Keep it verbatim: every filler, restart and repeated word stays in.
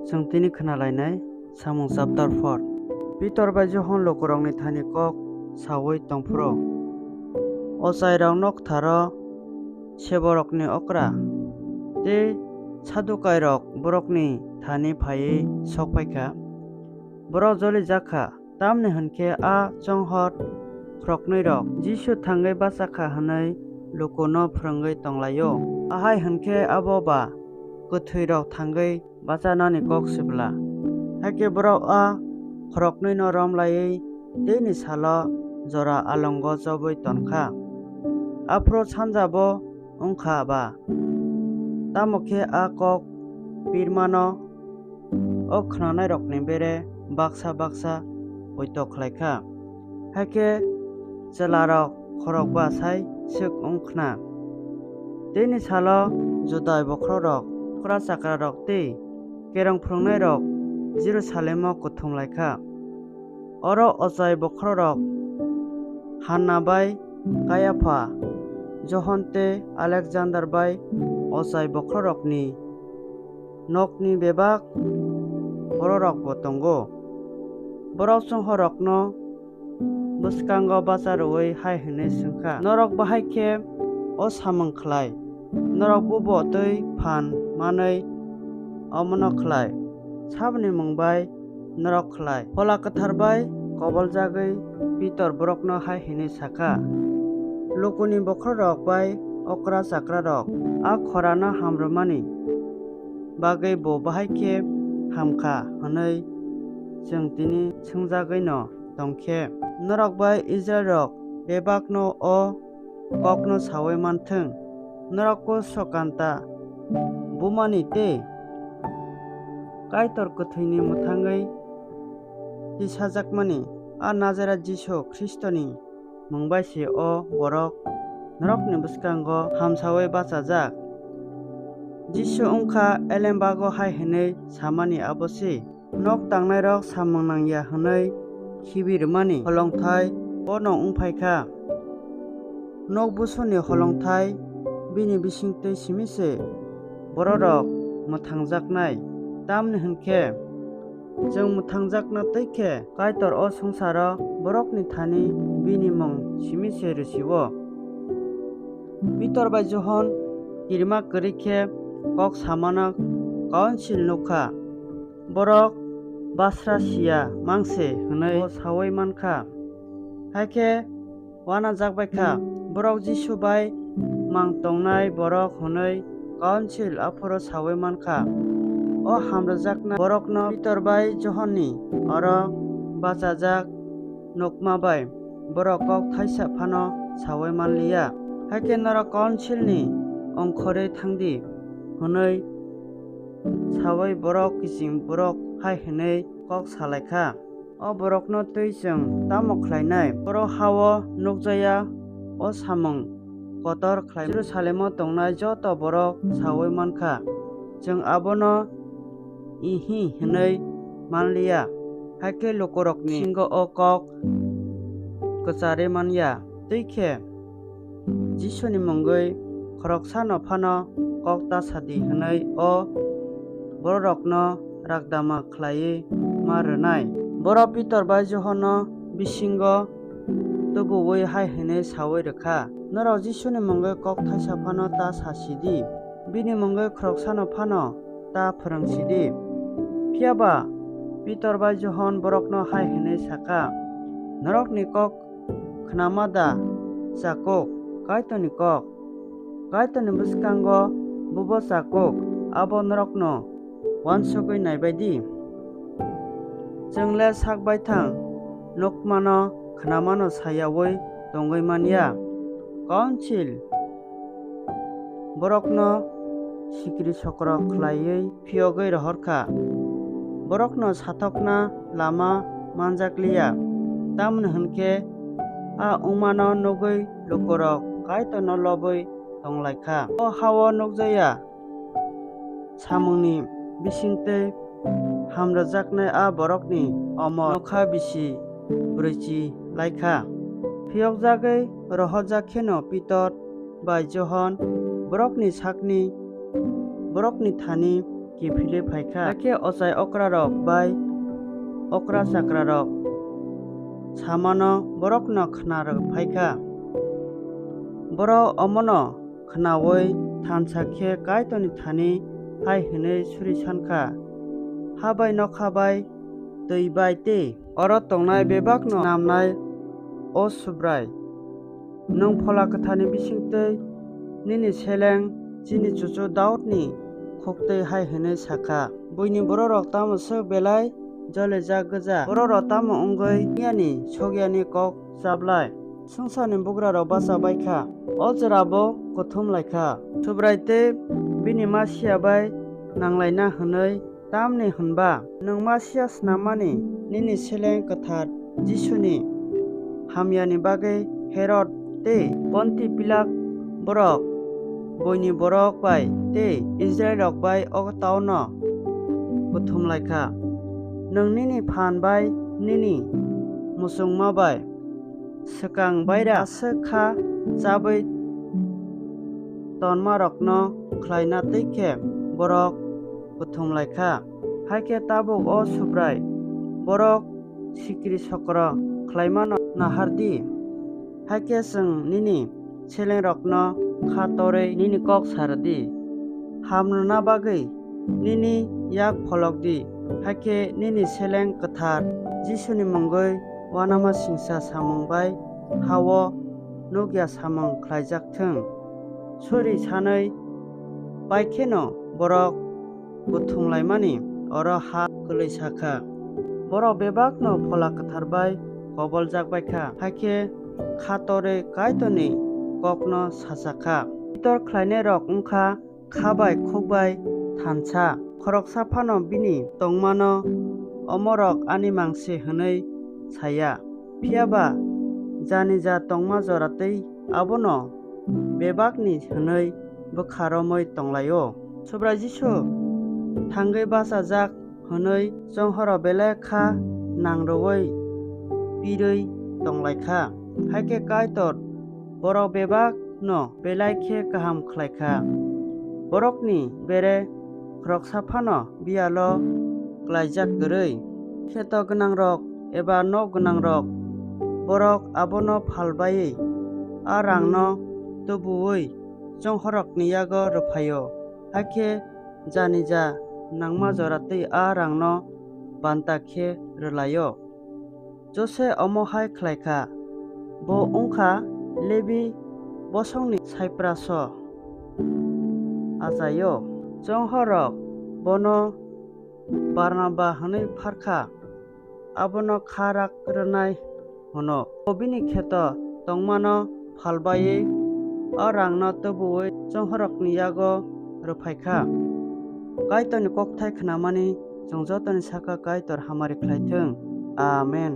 Chwng tini khna lainai samung chapter four. Pitor bai Johon lukurokni thani kok saui tongphuru, ochairok noktharo seborokni okra tei Sadukairok borokni thani phaiwi sok phai kha. Borok jolijak kha, tamni hwn khe a chonghor khoroknwirok Jisu thangwi bacha kha hwnwi lukuno phrwngwi tong lai-o. Ahai hwn khe abo ba kwthwirok thangwi bachanani kok sibla. Hakhe borok a khoroknwino rom laiwi teini salo jora alongo chobwi ton kha. Aphuru sanja bo wng kha ba? Tamo khe a kok pirmano o khnanairokni bere baksa baksa poito khlai kha. Hakhe chwlarok khorokba sai swk wng khna. Teini salo Judai bokhorokrok, okra chakrarok tei kerong phrwngnairok Jerusalemo kuthum lai kha. Oro ochai bokhorokrok Hanna bai Kayapha, Johon tei Alexander bai ochai bokhorokrokni nokni bebak bororokbo tongo. Borok chonghorrokno bwskango bacha rwui hai hwnwi swng kha, "Norok bahai khe o samung khlai? Norok bubo twi phan manwi omono khlai? Saboni mung bai norok khlai?" Phola Kwthar bai koboljagwi Pitor borokno hai hwnwi sa kha, "Lukuni bokhorok bai okra chakrarok a khorano ham rwmani bagwi bo bahai khe ham kha hwnwi chwng tini swngjagwino tong khe, norok bai Israilrok bebakno o kokno saui man thung, norok kusu kanta bumani tei Kaitor kwthwini mwthangwi tisajakmani a Najaret Jisu Khristoni mung bai se o borok norokni bwskango hamsaui bachajak." Jisu wng kha elembago hai hwnwi samani abo se, nok tangnairok samung nang ya hwnwi khibi rwmani holongthai bono wng phai kha. Nok busuni holongthai bini bisingtwi simi se bororok mwthangjaknai, tamni hwn khe chwng mwthangjakna twi khe Kaitor o swngcharo borokni thani bini mung simi se rw si-o. Pitor bai Johon kirima kwrwi khe kok samano Council nuk kha. Borok basra siya mang se hwnwi bo saui man kha. Hakhe uanajak bai kha, borok Jisu bai mang tongnai borok hwnwi Council aphuru saui man kha. O hamrwjaknai borokno Pitor bai Johonni oro bachajak nukma bai borok kok thaisa phano saui man li ya. Hakhe norok Councilni ongkhorwi thang di, hwnwi saui borok kiching borok hai hwnwi kok sa lai kha, "O borokno twi chwng tamo khlainai? Borok ha-o nukjaya o samung kotor khlai Jerusalemo tongnai joto borok saui man kha, chwng abono ihi hwnwi man li ya, hakhe lukurokni bisingo o kok kwcharwi man ya." Twi khe Jisuni mungwi khoroksano phano kok ta sa di hwnwi o bororokno ragdama khlaiwi ma rwnai. Borok Pitor bai Johonno bisingo tubu-ui hai hwnwi saui rw kha, "Norok Jisuni mungwi kok thaisa phano ta sa si di, bini mungwi khoroksano phano ta phrwng si di." Phiya ba Pitor bai Johon borokno hai hwnwi sa kha, "Norokni kok khnama da chakuk, Kaitorni kok? Kaitorni bwskango bubo chakuk, abo norokno uansugwi nai bai di. Chwng le sak baithang nukmano khnamano sa yaui tongwi man ya." Council borokno sikri sokro khlaiwi phiyogwi rohor kha. Borokno sathokna lama manjak li ya, tamoni hwn khe a wngmano nugwi lukurok Kaitorno lobwi tong lai kha. O ha-o nukjaya samungni bisingtwi hamrwjaknai a borokni omor nokha bisi brwichi lai kha. Phiyokjagwi rohorjak kheno Pitor bai Johon borokni sakni, borokni thani kiphilwi phai kha. Hakhe ochai okrarok bai okra chakrarok samano borokno khna rw phai kha. Borok omono khnaui thansa khe Kaitorni thani hai hwnwi suri san kha, "Ha bai nokha bai twi bai tei oro tongnai bebakno namnai, o Subrai, nwng Phola Kwtharni bisingtwi nini seleng chini chuchu Daudni khuktwi hai hwnwi sa kha, 'Buini bororok tamo swk belai jolijak gwja? Bororok tamo wngwi miyani sokyani kok chaplai? Swngcharni bugrarok bacha bai kha, o jorabo kuthum lai kha. Subrai tei bini Masia bai nanglaina hwnwi. Tamni hwnba nwng Masia snammani nini seleng kwthar Jisuni hamyani bagwi Herod tei Ponti Pilak borok, buini borok bai tei Israilrok bai o taunno kuthum lai kha. Nwng nini phan bai nini muchungma bai swkang baira aswk kha chabwi tonmarokno khlaina twi khe borok kuthum lai kha. Hakhe tabuk, o Subrai, borok sikiri sokro khlaimano nahar di. Hakhe chwng nini selengrokno kha torwi nini kok sa rw di. Ham rwna bagwi nini yak pholok di, hakhe nini seleng kwthar Jisuni mungwi uanama singcha samung bai ha-o nukya samung khlaijak thung.' Suri sanwi pai kheno borok kuthum laimani oro ha kwlwi sa kha. Borok bebakno Phola Kwthar bai koboljak bai kha, hakhe kha torwi Kaitorni kokno sacha kha. Pitor khlainairok wng kha kha bai khuk bai thansa. Khoroksa phano bini tongmano omorok ani mang se hwnwi sa ya. Phiya ba jani ja tongma jora twi abono bebakni hwnwi bwkha romwi tong lai-o. Subrai Jisu thangwi bachajak hwnwi chonghorrok belai kha nang rwui pirwi tong lai kha. Hakhe Kaitor borok bebak no belai khe kaham khlai kha. Borokni bere khoroksa phano biyalo klaijak kwrwi. Kheto gwnangrok eba nok gwnangrok borok abono phal baiwi a rangno tubuui chonghorrokni yago rwphai-o, hakhe jani ja nangma jora twi a rangno banta khe rw lai-o. Josep omo hai khlai kha, bo wng kha Lebi bosongni Saipraso achai-o. Chonghorrok bono Barnaba hwnwi phar kha, abono kha rak rwnai hwno. Bo bini kheto tongmano phal baiwi o rangno tubuui chonghorrokni yago rwphai kha. Kaitorni kokthai khnamani chwng jotoni saka Kaitor hamari khlai thung. Amen.